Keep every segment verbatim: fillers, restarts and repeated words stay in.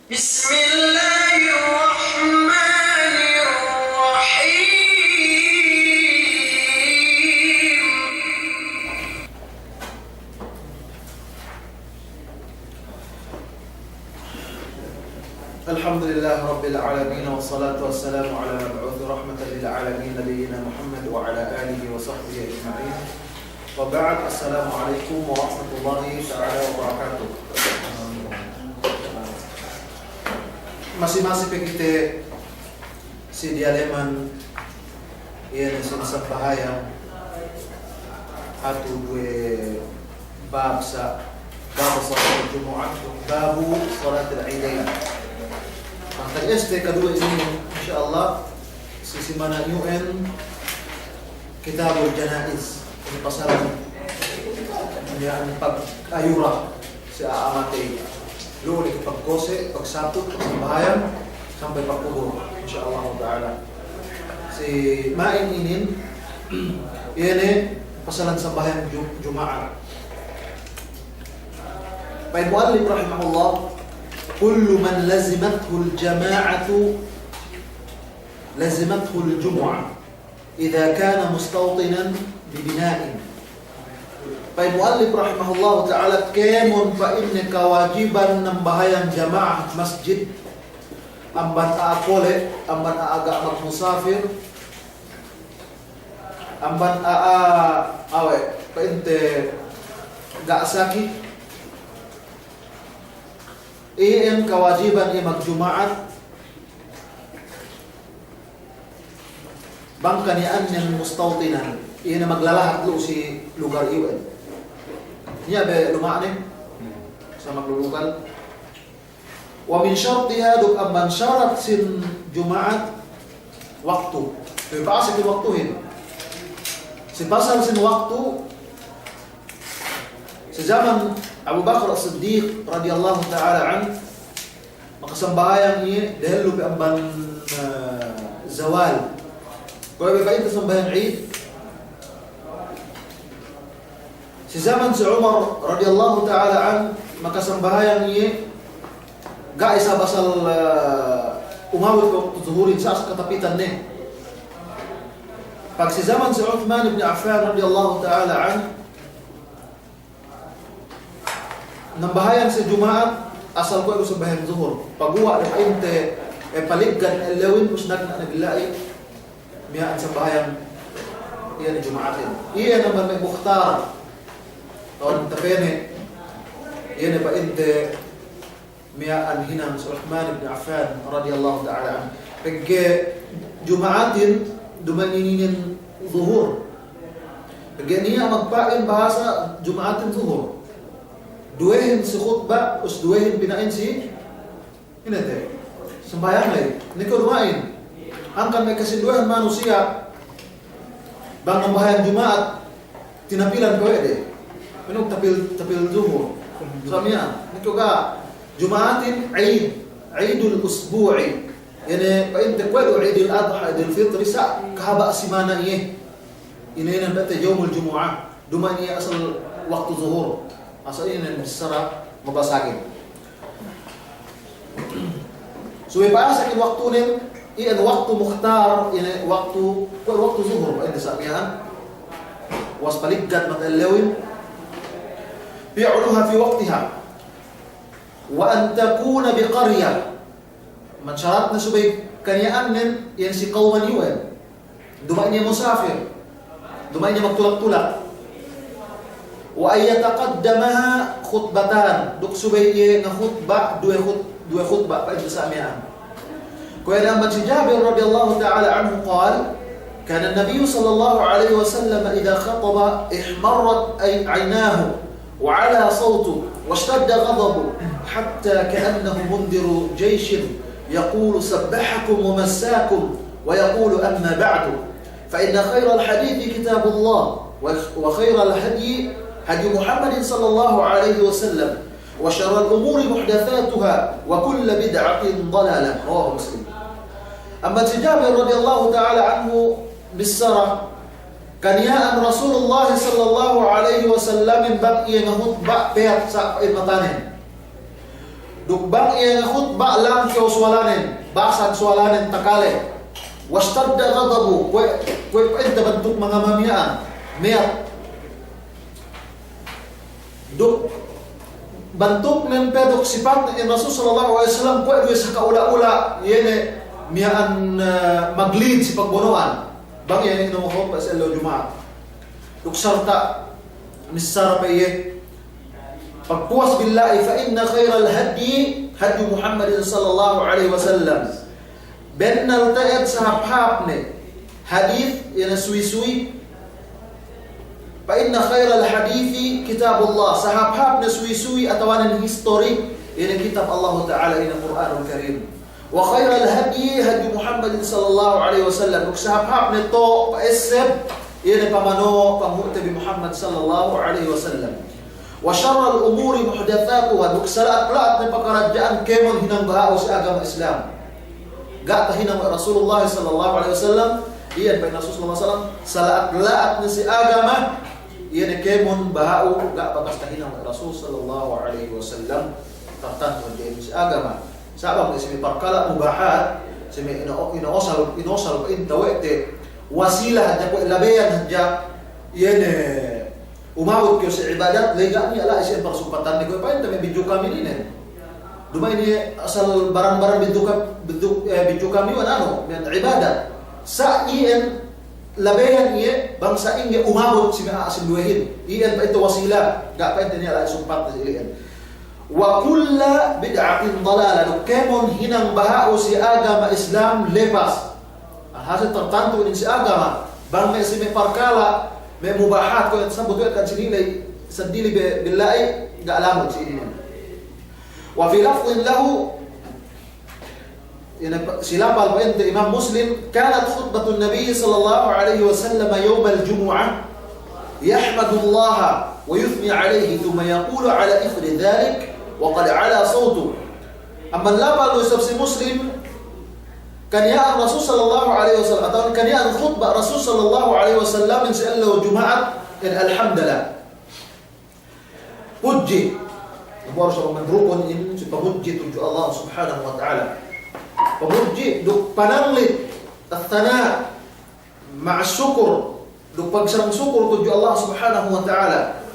بسم الله الرحمن الرحيم. الحمد لله رب العالمين، والصلاة والسلام على المبعوث رحمة للعالمين نبينا محمد وعلى آله وصحبه أجمعين. وبعد، السلام عليكم ورحمة الله تعالى وبركاته. Masi-masi pe kite si diyaleman, iye ne si sambahayang hatu duwe bab sa, babu salatil Jumu'ah, babu salatil Idain. Maka este kaduwe inin, insya Allah, si simana iyu'en Kitabul Janaiz, inin pasalan, iyan pag-ayura si a'a matey. Lu'u ne pagkose, pagsaput, pagsambahayang, sampay pagkubul, insya Allah ta'ala. Si ma'in inin, iye ne pasalan sambahayang Ju-, Juma'at. Pa'in mu'allif rahimahullah, كل من لزمته الجماعة لزمته الجمعة إذا كان مستوطنا ببناء. Pa'in mu'allif rahimahullahu ta'ala, kēmon pa'inne kawajiban nambahayang jama'a masjid, amban a'a kole', amban a'a ga' magmusafir, amban a'a, awe', pa'inte ga' saki, iyan kawajiban iye magjuma'at, bang kaniya'annen mustawtinan, iye ne maglalahat lu'u si lugal iyu'en. Niya' be luma'ne, sa maglulugal. Wa min shartiha, duk amban sarat sin juma'at, waktu. Pa'asek waktuhin. Si pasal sin waktu, si jaman Abu Bakar As-Siddiq radiyallahu ta'ala anhu, makasambahayang iye dehellu pe amban, eh, zawal. Kuwe' be pa'inte sambahayang Eid. Si jaman si Umar radiyallahu ta'ala anhu, makasambahayang iye ga' isab asal, eh, umabut waktu zuhurin, sa' katapitan ne. Pag si jaman si Uthman ibn Affan radiyallahu ta'ala anhu, nambahayang siye Juma'at, asal kuwe' du sambahayang Zuhur. Paguwa' ne pa'inte, eh, paliggan ellewin, ubus nagna' ne bi la'i, miya'an sambahayang iye ne Juma'atin. Iye ne amban me' mukhtar, atawa tapene', iye ne pa'inte, miya'an hinang si Uthman ibn Affan radiyallahu ta'ala anhu. Pegge' Juma'atin duma'in inin Zuhur. Pegge' niya' magpa'in bahasa Juma'atin Zuhur. Duwehin si khutba', ubus duwehin pina'in si, ine te, sambahayang ley. Ine kew duma'in. Hangkan me' kasinduwehan manusiya', bang nambahayang Juma'at, tinapilan pe we' de. Inu tapil, tapil Zuhur. Sa' miya'an, ine kew ga', Juma'atin Eid, Eidul Usbu'i. Iye ne pa'inte kuwe' du Eidul Adha, Eidul Fitri, sa' kahaba' simana iye. Ine-ine pa'inte Yawmul Jumu'ah. Duma'in iye asal waktu Zuhur. Asal ine bissara mabasagin. Subey pa'asakin waktunen, iyan waktu mukhtar, iyan waktu, kuwe' waktu Zuhur, pa'inte sa' miya'an. Ubus paliggan mata ellewin. Fi'luha fi waqtiha. Wa an takuna bi qaryah. Amban saratne subey kaniya'annen, iyan si kawman iyu'en. Duma'in iye musafir. Duma'in iye magtulak-tulak. Wa an yataqaddamaha khutbatan. Duk subey iye ngakhutba' duwe khut-, duwe khutba', pa'inte sa' miya'an. Kuwe' ne amban si Jabir radiyallahu ta'ala anhu qal, كان النبي صلى الله عليه وسلم إذا خطب احمرت عي-، عيناه وعلى صوته واشتد غضبه حتى كأنه منذر جيش يقول سبحكم ومساكم ويقول أما بعد فإن خير الحديث كتاب الله وخ-، وخير الهدي هدي محمد صلى الله عليه وسلم وشر الأمور محدثاتها وكل بدعة ضلالة. رواه مسلم. Amban si Jabir radiyallahu ta'ala anhu bissara, kaniya'an Rasulullah sallallahu alaihi wasallamin bang iye ngakhutba' peyat sa' pa'in matanen. Duk bang iye ngakhutba' langkew suwalanen, basag suwalanen takale. Washtadda ghadabuhu, kuwe', kuwe' pa'inte bantuk mangama miya'an, meyat. Duk bantuknen pe duk sipatnen in Rasul sallallahu alaihi wasallam kuwe' du iye saka ula-ula, iye ne miya'an, eh, maglid si pagbono'an. Bang iye ne inu ngakhutba' si ellew Juma'at. Duk sarta' missara pe iye. Pagpuwas billa'i, fa inna khairal hadyi hadyu Muhammadin sallallahu alaihi wasallam. Bennal te'ed sahāp-hāpne hadis, iye ne suwi-suwi. Fa inna khairal hadithi kitabullah. Sahāp-hāpne suwi-suwi atawanen history, iye ne kitab Allahu Ta'ala, iye ne Qur'anul Karim. Wa khairal hadyi hadyu Muhammadin sallallahu alaihi wasallam. Duk sahāp-hāpne to' pa'esseb, iye ne pamano' panghu'te bi Muhammad sallallahu alaihi wasallam. Wa sharral umuri muhdathatuha, duk sala'at-la'at ne pakaradja'an kēmon hinang baha'u si agama Islam ga' tahinang we' Rasulullah sallallahu alaihi wasallam. Iyan pa'in Rasul sallallahu alaihi wasallam, sala'at-la'at ne si agama, iye ne kēmon baha'u ga' bakas tahinang we' Rasul sallallahu alaihi wasallam. Tartantu hadja iyan si agama. Sa' bang si me' parkala' mubahat, si me' ino-, inosal, inosal pa'inte we' te wasila hadja, kuwe' labeyan hadja, iye ne umabut kew si ibadat, la'i ga' niya' la'i si parsumpatan ne, kuwe' pa'inte me' bidju kami inin. Duma'in iye asal barang-barang bidju ka-, bidju, eh, bidju kami wan anu, me' ibadat. Sa' iyan labeyan iye bang sa'ingge umabut si me' a'a sinduwehin. Iyan pa'inte wasila, ga' pa'inte niya' la'i sumpat ne si iyan. Wa kulla bid'atin dalalah, duk kēmon hinang baha'u si agama Islam lepas. Alhasil tartantu inin si agama, bang me' si me' parkala', me' mubahat, kuwe' tasabut we' kan sinilay, seddili bi-, billa'i, ga' lamud si inin. Wa fi lafdhin lahu, iye ne pa-, si lapal pa'inte Imam Muslim, kanat khutbatun Nabi sallallahu alaihi wasallam yawmal jumu'ah, yahmadullaha wa yuthni alaihi, thumma yaqulu ala ithri dhalik, wa qad ala sawtuhu. Amban lapal du isab si Muslim, kaniya'an Rasul sallallahu alaihi wasallam, atawa kaniya'an khutba' Rasul sallallahu alaihi wasallam in si ellew Juma'at, in alhamdulillah. Pudji. Amban rukun in si pamudji tudju Allah Subhanahu wa Ta'ala. Pamudji duk pananglit, ath-thana', ma'a syukur, duk pagsarang-sukur tudju Allah Subhanahu wa Ta'ala.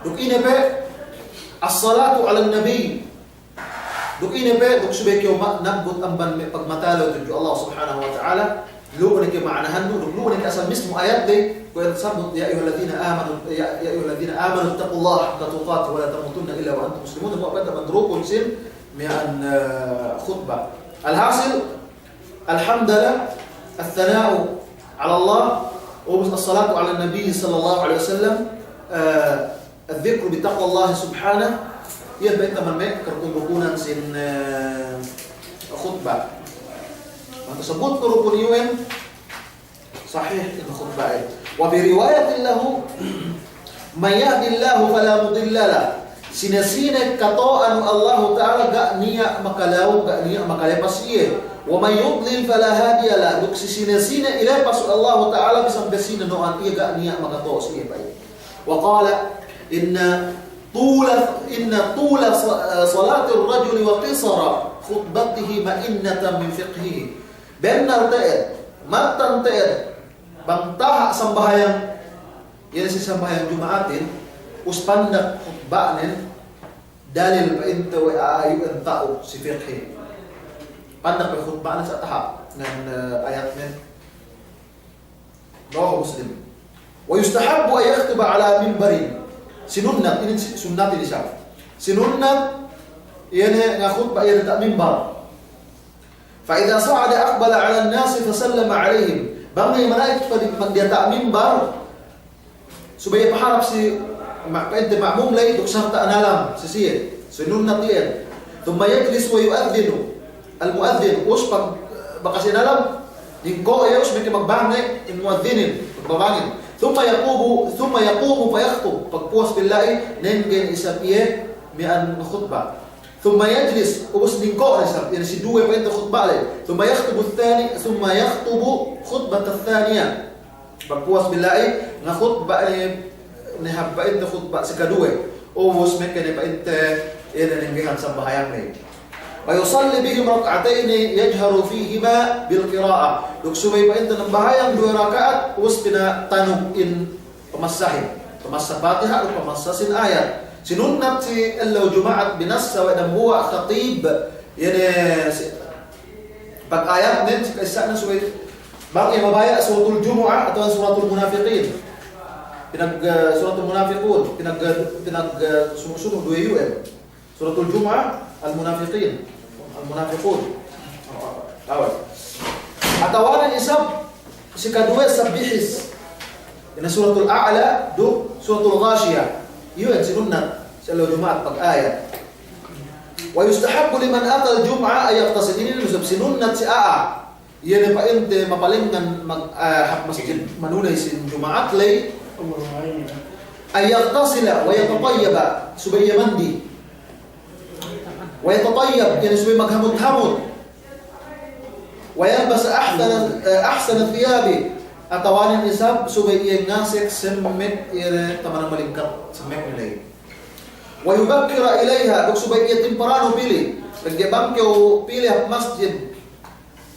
Duk ine pe, as-salatu 'alan nabi. Duk ine pe, duk subey kew ma-, nabbut amban me' pagmatalew tudju Allah Subhanahu wa Ta'ala, lu'u ne ke ma'anahannu, duk lu'u ne ke asal mismu ayat de, kuwe' tasabut, "Ya ayyuhalladhina amanu, ya, ya ayyuhalladhina amanu ittaqullaha haqqa tuqatihi wa la tamutunna illa wa antum muslimun." Amban rukun sin miya'an, eh, khutba. Alhasil, alhamdulillah, ath-thana'u 'ala Allah, ubus as-salatu 'alan nabi sallallahu alaihi wasallam, eh, Adh-dhikru bi taqwallahi subhanahu, iyan pa'inte amban me' karukun-rukunan sin, eh, khutba. Maka sabut rukun iyan sahih in khutba iyan. Wa fi riwayatin lahu, "Man yahdillahu fala mudilla lah." Sine-sine kato'anu Allahu Ta'ala ga' niya' makalaw, ga' niya' makalepas iye. "Wa man yudlil fala hadiya lah." Duk si sine-sine ilepas Allahu Ta'ala bisan pe sine no'an iye ga' niya' makato'o si iye pa'in. Wa qala, "Inna tula, inna tula sa-, salatir rajuli wa qisara khutbatihi ma'innatan min fiqhihi." Bennal te'ed, mattan te'ed, bang taha' sambahayang, iyan si sambahayang Juma'atin, ubus pandak khutba'nen, dalil pa'inte we' a'a iyu'en ta'u si fiqhi. Pandak pe khutba'nen sa' taha' ngan, eh, ayatnen. Rawahu Muslim. Wa yustahabbu an yakhtuba ala mimbarin. Sinunnat, inin si-, sunnatin isab. Sinunnat, iye ne ngakhutba iye ne ta'at mimbar. Fa idha sa'ada aqbala ala an-nasi fa sallama alaihim. Bang ne mala'ik padi magdiyata' mimbar, subey paharap si ma-, pa'inte ma'mum ley duk sarta' analam si siye. Sinunnat iyan. Thumma yajlis wa yu'adhdhinu al-mu'adhdhin. Ubus pag-, bakas inalam, ningko' iye ubus meke magbang ne in mu'adhdhinin, magbabangin. Thumma yaqumu, thumma yaqumu fa yakhthub. Pagpuwas billa'i, nengge ne isab iye miya'an khutba. Thumma yajlis, ubus ningko' ne isab, iye ne si duwe pa'inte khutba ley. Thumma yakhtubu ath-thani, thumma yakhtubu khutbatath thaniya. Pagpuwas billa'i, ngakhutba ne, ne hap pa'inte khutba si kaduwe. Ubus meke ne pa'inte, iye ne nenggehan sambahayang ley. فيصلي بهم ركعتين يجهر فيهما بالقراءة. Duk subey pa'inte nambahayang duwe raka'at, ubus pinatanug in pamassahin. Pamassa Fatiha duk pamassa sin ayat. Sinunnat si ellew Juma'at binassa we' dambuwa' khatib, iye ne si, pag-ayatnen si ka'issa'nen subey bang iye mabaya' Suratul Jumu'ah atawa Suratul Munafiqin. Pinag, eh, Suratul Munafiqun, pinag, pinag, eh, sunu'-sunu' duwe iyu'en. Suratul Jumu'ah, Al-Munafiqin, Al-Munafiqun. Awal. Atawa ne isab si kaduwe Sabbihis. Ine Suratul A'la duk Suratul Ghashiyah. Iyu'en sinunnat si ellew Juma'at pag-ayat. ويستحب لمن أتى الجمعة أن يغتسل. Inin isab sinunnat si a'a iye ne pa'inte mapalengngan mag-, eh, hap masjid manuney sin Juma'at ley, أن يغتسل ويتطيب, subey iye mandi. ويتطيب, iye ne subey maghamut-hamut. ويلبس أحسن, eh, أحسن ثيابه. Atawa ne isab subey iye ngasek semmek iye ne taman malingkat semmekne ley. ويبكر إليها, duk subey iye timparanu pī ley. Pegge' bang kew pī ley hap masjid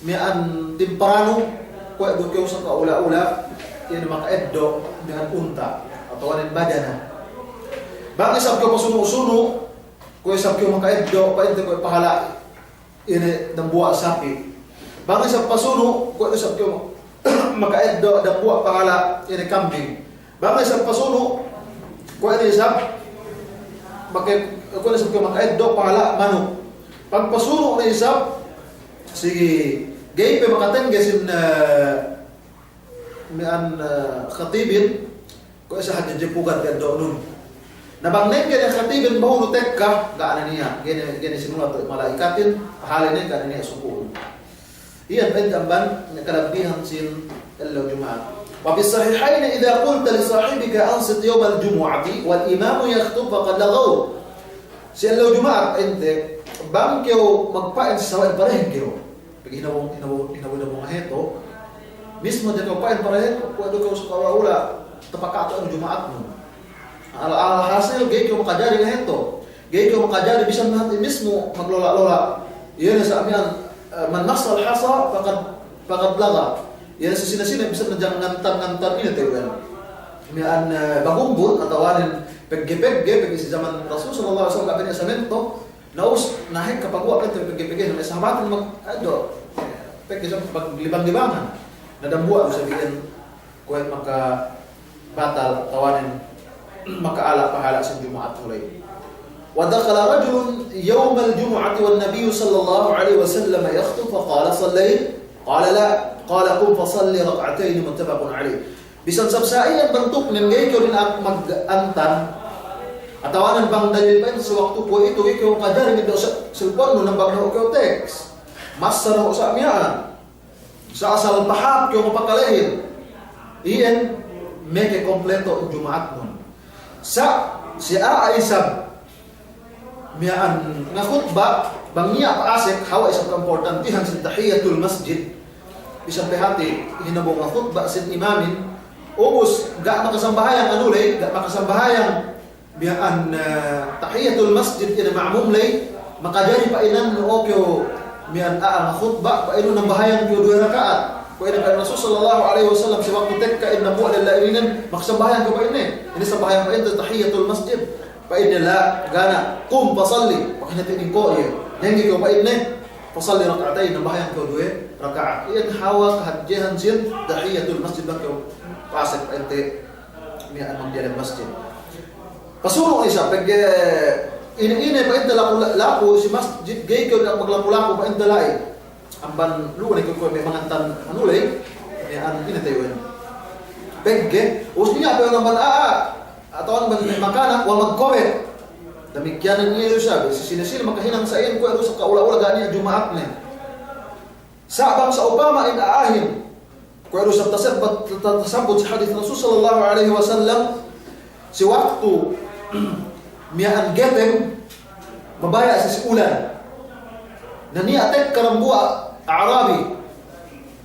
miya'an timparanu, kuwe' du kew saka ula-ula, iye ne maka'eddo' miya'an unta', atawa ne badana. Bang isab kew pasunu'-sunu', kuwe' isab kew maka'eddo', pa'inte kuwe' pahala', iye ne dambuwa' sapi'. Bang isab pasunu', kuwe' du isab kew maka'eddo' dambuwa' pahala', iye ne kambing. Bang isab pasunu', kuwe' ne isab, make, kuwe' ne isab kew maka'eddo' pahala' manuk. Bang pasunu' ne isab, si ga'i pe makatengge sin, eh, miya'an, eh, khatibin, kuwe' isab hadja jepugan pe eddo'nun. Na bang nengge ne khatibin bahulu tekka, ga' ne niya', ga'i ne, ga'i ne sinulat we' mala'ikatin, pahale ne ga' ne niya' suku'un. Iyan pa'inte amban kalabbihan sin ellew Juma'at. وفي الصحيحين إذا قلت لصاحبك أنصت يوم الجمعة والإمام يخطب فقد لغوت. Si ellew Juma'at pa'inte, bang kew magpa'in si sawa'in parehen kew. Pegge' hinabung, hinabung, hinabung, hinabung ngaheto. Mismu hadja kew pa'in parehen, kuwe' du kew saka ula-ula, tapaka'tu anu Juma'atnun. Al-, alhasil, ga'i kew makajari ngaheto. Ga'i kew makajari bisan hati mismu maglola'-lola'. Iye ne sa' miya'an, eh, من مس الحصى فقد، فقد لغى. Iye ne si sine-sine bisan hadja ngantan-ngantan ine te' we' miya'an, eh, bagumbut atawa nen pegge'-pegge', pegge' si jaman Rasul sallallahu alaihi wasallam ga' pe niya' semento. Na ubus, na hekka paguwa' pa'inte pegge'-pegge' ne sahabatin mag-, ado, pegge' sa' paglibang-libangan. Na dambuwa' du sabihin kuwe' maka batal atawa nen maka'ala' pahala' sin Juma'at mulay. ودخل رجل يوم الجمعة والنبي صلى الله عليه وسلم يخطب فقال: صليت؟ قال: لا. قال: قم فصل ركعتين، متفق عليه. Bisan sab sa iyan bantuknen ga'i kew dina'ak magantan. Atawa nen bang dalil pa'in si waktu kuwe'itu ga'i kew kajari ngeddo' sa-, cellphone-nun, bang dahu' kew text. Masa dahu' sa miya'an. Sa asal pahāp kew mapakalehin. Iyan meke kompleto Juma'atnun. Sa si a'a isab miya'an ngakhutba', bang niya' pa'asek, hawal isab kaimportantihan sin tahiyatul masjid. Bisan pe hati hinabung ngakhutba' sin imamin, ubus ga' makasambahayang anu ley, ga' makasambahayang miya'an, eh, tahiyatul masjid, iye ne ma'mum ley, makajari pa'inan, o kew miya'an a'a ngakhutba', pa'inun nambahayang kew duwe raka'at. Pa'in Rasul sallallahu alaihi wasallam si waktu tekka in dambuwa' lella ininen, makasambahayang kew pa'inne. Ine sambahayang pa'inte? Tahiyatul masjid. Pa'inne, la, ga' na, qum fasalli, pa'inne, inin ko' iye. Nengge kew pa'inne, fasalli rak'atayn, nambahayang kew duwe raka'at. Iyan hawal kahadjehan sin tahiyatul masjid bang kew pa'asek pa'inte miya'an magdiyalem masjid. Pasunu' isab, pegge' ine-ine pa'inte laku, laku si masjid, ga'i kew maglaku-laku pa'inte la'i. Amban lu'u ne kew kuwe' me' mangantan anu ley, miya'an ine te' we' nen. Pegge', ubus niya' pe amban a'a, atawa amban me' makanak, wal magkobet. Damikkiyan ne iye du isab, si sine-sine makahinang sa iyan kuwe' du saka ula-ula ga' niya' Juma'atne. Sa' bang sa'upama in a'ahin, kuwe' du isab tasabbat, ta-, tasabbut si hadis Rasul sallallahu alaihi wasallam, si waktu miya'an geteng, mabaya' si, si ulan. Na niya' tekka dambuwa' A'rabi,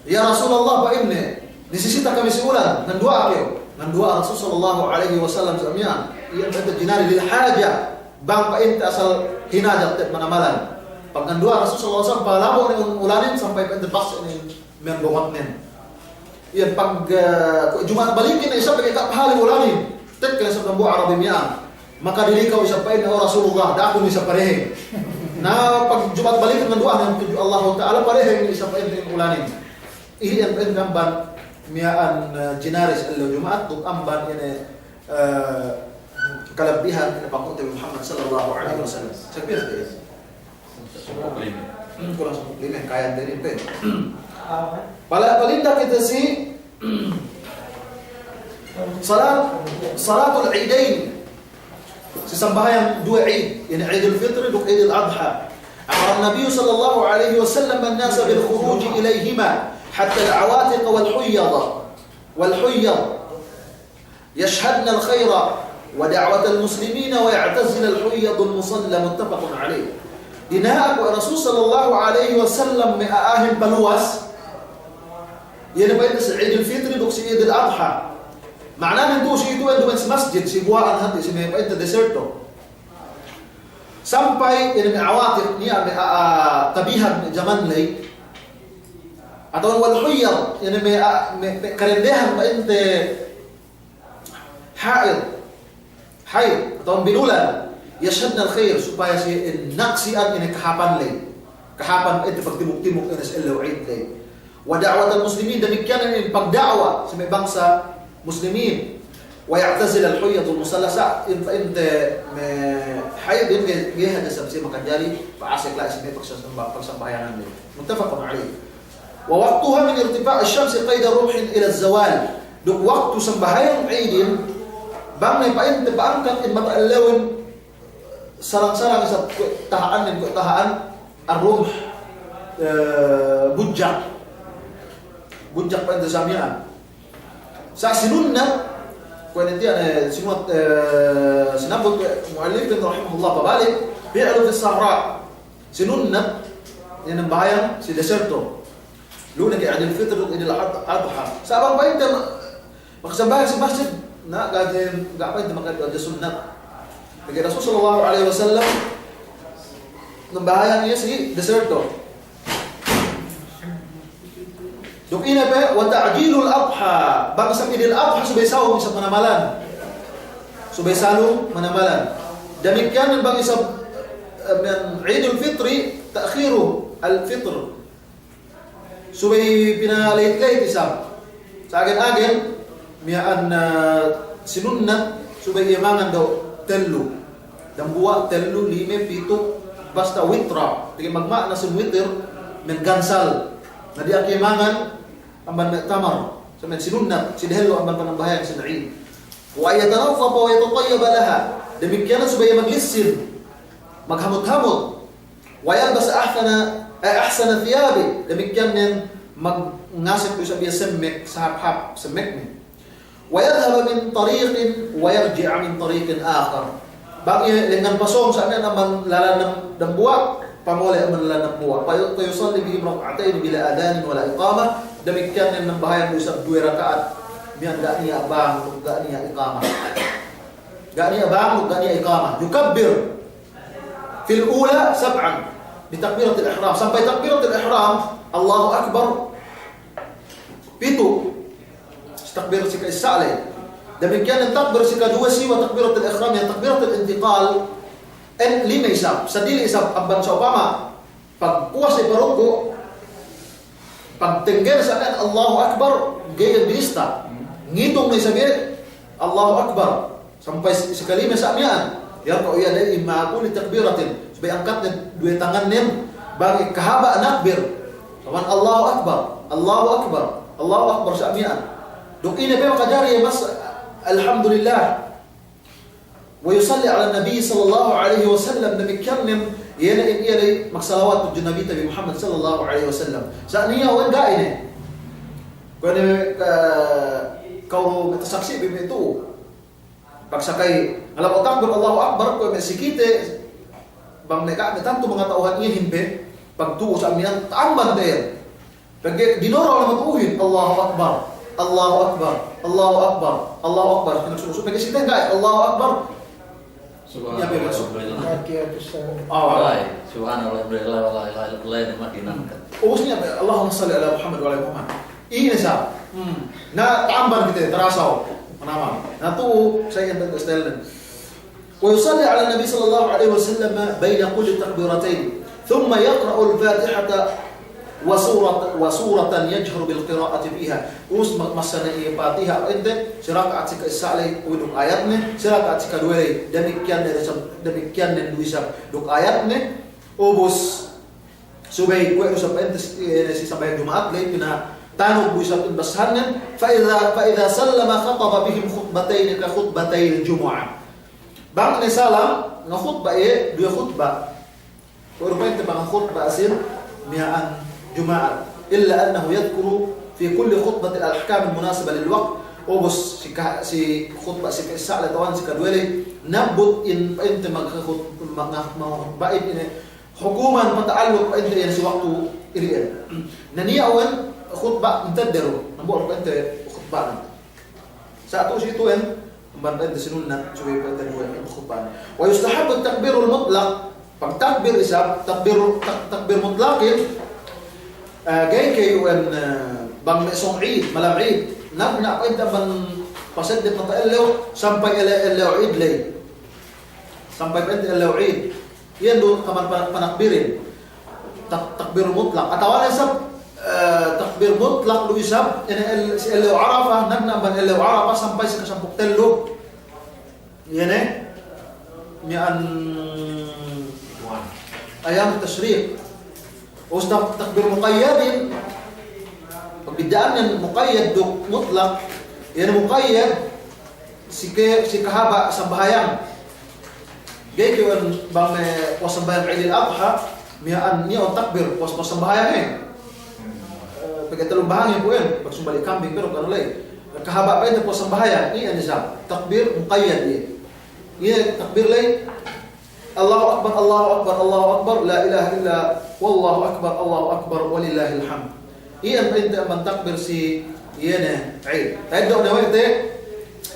"Ya Rasulullah," pa'inne, "nisisita kami si ulan, nganduwa'a kew." Nganduwa'a Rasul sallallahu alaihi wasallam sa miya'an, iyan pa'inte jinari lil haja, bang pa'inte asal hinajat te'ed manamalan. Pagduwa'a Rasul sallallahu alaihi wasallam, palabo' ne ulanin sampay pa'inte base' ne miya'an bongotnen. Iyan pag, eh, Juma'at balikin ne isab pegge' ga' pahali ulanin. Tekka ne isab dambuwa' Arabi miya'an. Makadilikaw isab pa'inne, "O Rasulullah, da'a ku ne isab pareheng." Na pag Juma'at balikin, manduwa'a ne tudju Allahu Ta'ala, pareheng ne isab pa'inte ulanin. Iyan pa'inte amban miya'an, eh, jinari si ellew Juma'at, duk amban ine, eh, kalabbihan ine panghu'te Muhammad sallallahu alaihi wasallam. Sampay Sampū' lime. Hmm, kulang sampū' lime, kaya' diri pe. Pala-, palinda kite si salat, salatul Idain. Si sambahayang duwe Id, yani Idul Fitri duk Idul Adha. أمر النبي صلى الله عليه وسلم الناس بالخروج إليهما حتى العواتق والحيض، والحيض. يشهدن الخير ودعوة المسلمين ويعتزل الحيض المصلى، متفق عليه. Dina'ak we' Rasul sallallahu alaihi wasallam me' a'ahin paluwas, iye ne pa'inte si Idul Fitri duk si Idul Adha. Ma'ananen tu'u si itu, iyan duma'in si masjid, si buwa'an hati', si me' pa'inte deserto. Sampay iye ne me' awatiq, niya' me' a'a tabihan me' jaman ley. Atawa wal huyyad, iye ne me' a'a, me', me' karendehan pa'inte haid, haid, atawa binulan, yashhadna al-khair, supaya siye naksi'an ine kahāpan ley. Kahāpan ine pagtimuk-timuk ine si ellew Id ley. Wa da'watal muslimin, damikkiyan ine pagda'wa si me' bangsa muslimin. Wa ya'tazila al-huyyadul musalla, sa' in, pa'inte me' haid ine ga'i hadja isab siye makajari pa'asek la'i si me' pagsambah-, pagsambahayangan ley. Muttafaqun alayh. Wa waqtuha min irtifa'ish shamsi qayda rumhin ila zawal. Duk waktu sambahayang Idin, bang ne pa'inte pa'angkat in mata ellewin sarang-sarang isab kuwe' taha'anin, kuwe' taha'an ar-rumh, eh, budjak. Budjak pa'inte sa' miya'an. Sa' sinunnat, kuwe' ne tiya' ne sinunnat, eh, sinabbut we' mu'allifin rahimahullah pabalik, fi'lu fis sahra. Sinunnat, iye ne nambahayang si deserto. Lu'u ne ke Idul Fitr duk Idul Ad-, Adha. Sa' bang pa'inte ma-, maksambahayang si masjid, na, ga' hadja, ga' pa'inte maka hadja sunnat. Pegge' Rasul sallallahu alaihi wasallam nambahayang iye si deserto. Duk ine pe, wa ta'jilul adha. Bang isab Idul Adha subey sawung isab manamalan. Subey sawung manamalan. Damikkiyan bang isab, eh, Idul Fitri, ta'khiru al-fitr. Subey pinaleyit-leyit isab. Sa' agen-agen, miya'an, eh, sinunnat, subey iye mangan daw tellu. Dambuwa', tellu, lime, pitu', basta witra. Pegge' magma'na sin witir, me' gansal. Na diya' ke mangan, amban me' tamar. Sa' me' sinunnat, si dehellu amban panambahayang sin Id. Wa an yatanadhdhafa wa yatatayyaba laha. Damikkiyan subey maglissin, maghamut-hamut. Wa yalbas ahsana, eh, ahsana thiyabi. Damikkiyan ne mag-, ngasek du isab iye semmek, sahāp-hāp semmekne. Wa yadhhaba min tariqin wa yarji'a min tariqin akhar. Bang iye lengngan pasōng sa' miya'an amban lalan dambuwa', pamole' amban lalan dambuwa'. Fa yu-, fa yusalli bihim rak'atayn bila adhanin wala iqamah. Damikkiyan ne nambahayang du isab duwe raka'at. Miya'an ga' niya' bang, ga' niya' iqamah. Ga' niya' bang, ga' niya' iqamah. Yukabbir fil ula sab'an bi takbiratil ihram. Sampay takbiratil ihram, Allahu Akbar, pitu'. Takbir si ka'issa ley. Damikkiyan takbir si kaduwe siwa takbiratil ihram, iye takbiratil intiqal, en lime isab, sadili isab amban sa'upama pagpuwas iye paruku', pagtengge ne sa' miya'an Allahu Akbar, ga'i iye binista. Ngitung ne isab iye Allahu Akbar. Sampay si-, sikalime sa' miya'an. Yarfa'u yadayhi ma'a kulli takbiratin. Subey angkatne duwe tangannen bang kahaba' nakbir. Saman Allahu Akbar, Allahu Akbar, Allahu Akbar sa' miya'an. Duk ine pe makajari iye mas-, Alhamdulillah. Wa yusalli 'alan Nabi sallallahu alaihi wasallam, damikkiyan ne, iye ne, iye ne magsalawat tudju Nabite bi Muhammad sallallahu alaihi wasallam. Sa' niya' we' ga'i ne. Kuwe' ne, eh, ka'u matasaksi' bi me' tu'u. Pagsakay, ngalaw takbir Allahu Akbar, kuwe' me' si kite, bang me' ga' ne tantu mangata'uhan iyehin pe, pagtu'u sa' miya'an, ta'amban te'ed. Pegge' dinoro' ne matu'uhin, Allahu Akbar, Allahu Akbar, Allahu Akbar, Allahu Akbar. Pinagsusu, pegge' si kite ga'i, Allahu Akbar. Subhanallah, ya, betul. Subhanallah. Kaki atas sana. Oh. Ay, subhanallah, la ilaha illallah, la ilaha illallah, ini mah dinangkat. Oh, maksudnya apa? Allahumma salli ala Muhammad wa ala Muhammad. Ine sa. Hmm. Na, tamban kite, tarasaw. Manama. Na, tu, sa iyan tanda style. ويصلي على النبي صلى الله عليه وسلم بين كل تكبيرتين، ثم يقرأ الفاتحة وسورة، وسورة يجهر بالقراءة فيها. Ubus ma-, masa ne iye Patiha pa'inte, si raka'at si ka'issa ley, uwi duk ayatne, si raka'at si kaduwe ley, damikkiyan ne du isab, damikkiyan ne du isab duk ayatne, ubus subey kuwe' du isab pa'inte si, eh, si sambahayang Juma'at ley, pinatanug du isab in basahannen, فإذا، فإذا سلم خطب بهم خطبتين كخطبتي الجمعة. Bang ne salam, ngakhutba' iye, duwe khutba'. Kuwe' du pa'inte bang khutba' sin miya'an Juma'at. إلا أنه يذكر في كل خطبة الأحكام المناسبة للوقت. Ubus si ka-, si khutba' si ka'issa ley atawa si kaduwe ley, nabbut in pa'inte magkhut-, mag-, mag-, magkhutba'in ine hukuman pata'alluk pa'inte iyan si waktu ili'en. Na niya' uwen khutba' intedde du, nabbut pa'inte khutba'nen. Sa' tu' si tu'en, amban pa'inte sinunnat, subey pa'inte duwe in khutba'nen. ويستحب التكبير المطلق, pagtakbir isab, takbir, tak-, takbir mutlaqin, eh, ga'i ke iyan, eh, bang me' sōng Eid, malam Eid, nagna' pa'inte amban paseddep mata ellew, sampay elle-, ellew Eid ley. Sampay pa'inte ellew Eid. Iyan du kaman pa-, panakbirin. Tak-, takbir mutlak. Atawa ne isab, eh, takbir mutlak du isab, ine el-, si ellew Arafah, nagna' amban ellew Arafah sampay si kasampū' duk tellu. Iye ne, miya'an ayyam tashriq. Ubus tak-, takbir muqayyadin, pagbidda'annen muqayyad duk mutlak, iye ne muqayyad, si ke-, si kahaba' sambahayang. Ga'i ke iyan bang me' puwas sambahayang Eidil Adha, miya'an niya' takbir puwas, puwas sambahayang, eh. Eh, pegge' tellu bahang iye kuwe' iyan, pagsumbali' kambing, pero kanu ley. Kahaba' pa'inte puwas sambahayang, iye ne isab takbir muqayyad iye. Iye takbir ley, Allahu Akbar, Allahu Akbar, Allahu Akbar, la ilaha illa, wallahu akbar, Allahu akbar, walillahil hamd. Iyan pa'inte amban takbir si iye ne Eid. Ta'eddo' ne we' te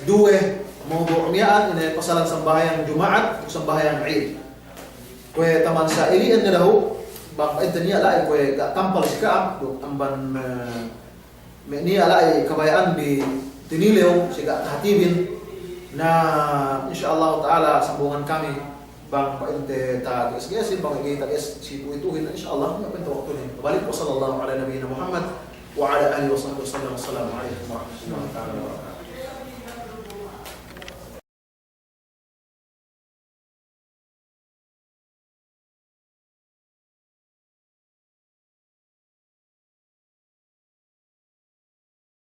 duwe mawdu' miya'an, ine pasalan sambahayang Juma'at duk sambahayang Eid. Kuwe' taman sa ili'en ne dahu', bang pa'inte niya' la'i kuwe' ga' tampal si ka'am, duk amban, eh, me' niya' la'i kabaya'an bi tinilew si ga' tahatibin. Na, insya Allah ta'ala sambungan kami bang pa'inte tages-gesin, bang ga'i tages si tuwi-tuwi, insya Allah, niya' pa'inte waktune. Balik, wa sallallahu ala nabiyyina Muhammad wa ala alihi wa sahbihi wa sallam. Assalamu alaikum warahmatullahi ta'ala wabarakatuh.